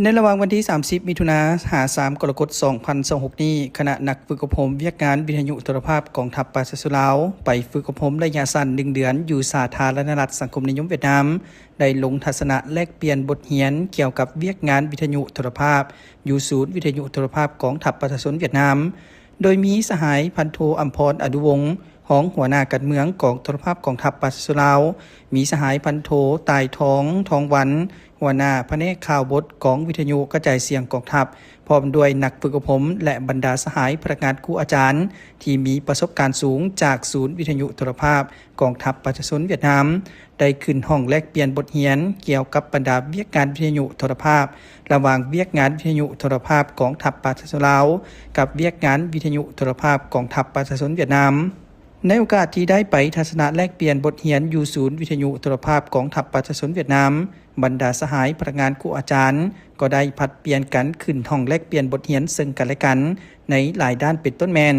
ໃນລະຫວ່າງວັນທີສາມສິບ ມິຖຸນາ ຫາ ສາມ ກໍລະກົດ ສອງພັນຊາວຫົກນີ້, ຄະນະນັກຝຶກອົບຮົມວຽກງານວິທະຍຸໂທລະພາບກອງທັບປະຊາຊົນລາວ ໄປຝຶກອົບຮົມໄລຍະສັ້ນໜຶ່ງເດືອນ ຢູ່ສາທາລະນະລັດສັງຄົມນິຍົມຫວຽດນາມ ໄດ້ລົງທັດສະນະແລກປ່ຽນບົດຮຽນກ່ຽວກັບວຽກງານວິທະຍຸໂທລະພາບ ຢູ່ສູນວິທະຍຸໂທລະພາບກອງທັບປະຊາຊົນຫວຽດນາມ, ໂດຍມີສະຫາຍພັນໂທ ອຳພອນ ອະນຸວົງ ຮອງຫົວໜ້າການເມືອງກອງໂທລະພາບກອງທັບປະຊາຊົນລາວ, ມີສະຫາຍພັນໂທ ຕາຍທອງ ທອງວັນ ຫົວໜ້າພະແນກຂ່າວບົດກອງວິທະຍຸກະຈາຍສຽງກອງທັບ, ພ້ອມດ້ວຍນັກຝຶກອົບຮົມ ແລະ ບັນດາສະຫາຍພະນັກງານຄູອາຈານທີ່ມີປະສົບການສູງຈາກສູນວິທະຍຸໂທລະພາບກອງທັບປະຊາຊົນຫວຽດນາມ ໄດ້ຂຶ້ນຫ້ອງແລກປ່ຽນບົດຮຽນກ່ຽວກັບບັນດາວຽກງານວິທະຍຸໂທລະພາບ ລະຫວ່າງວຽກງານວິທະຍຸໂທລະພາບກອງທັບປະຊາຊົນລາວ ກັບວຽກງານວິທະຍຸໂທລະພາບກອງທັບປະຊາຊົນຫວຽດນາມ. ໃນໂອກາດທີ່ໄດ້ໄປທັດສະນະແລກປ່ຽນບົດຮຽນຢູ່ສູນວິທະຍຸໂທລະພາບກອງທັບປະຊາຊົນຫວຽດນາມ, ບັນດາສະຫາຍພະນັກງານຄູອາຈານກໍໄດ້ຜັດປ່ຽນກັນຂຶ້ນຫ້ອງແລກປ່ຽນບົດຮຽນເຊິ່ງກັນແລະກັນ ໃນຫຼາຍດ້ານເປັນຕົ້ນແມ່ນ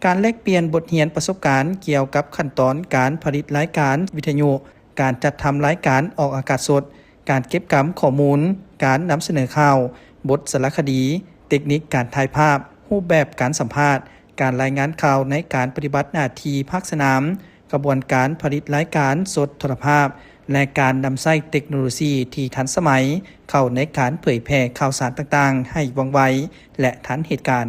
ການແລກປ່ຽນບົດຮຽນປະສົບການກ່ຽວກັບຂັ້ນຕອນການຜະລິດລາຍການວິທະຍຸ, ການຈັດທຳລາຍການອອກອາກາດສົດ, ການເກັບກຳຂໍ້ມູນ, ການນຳສະເໜີຂ່າວ, ບົດສາລະຄະດີ, ເຕັກນິກການຖ່າຍພາບ, ຮູບແບບການສຳພາດ, ການລາຍງານຂ່າວໃນການປະຕິບັດໜ້າທີ່ພາກສະໜາມ, ຂະບວນການຜະລິດລາຍການສົດໂທລະພາບ ແລະ ການນຳໃຊ້ເຕັກໂນໂລຊີທີ່ທັນສະໄໝເຂົ້າໃນການເຜີຍແຜ່ຂ່າວສານຕ່າງໆໃຫ້ວ່ອງໄວ ແລະ ທັນເຫດການ.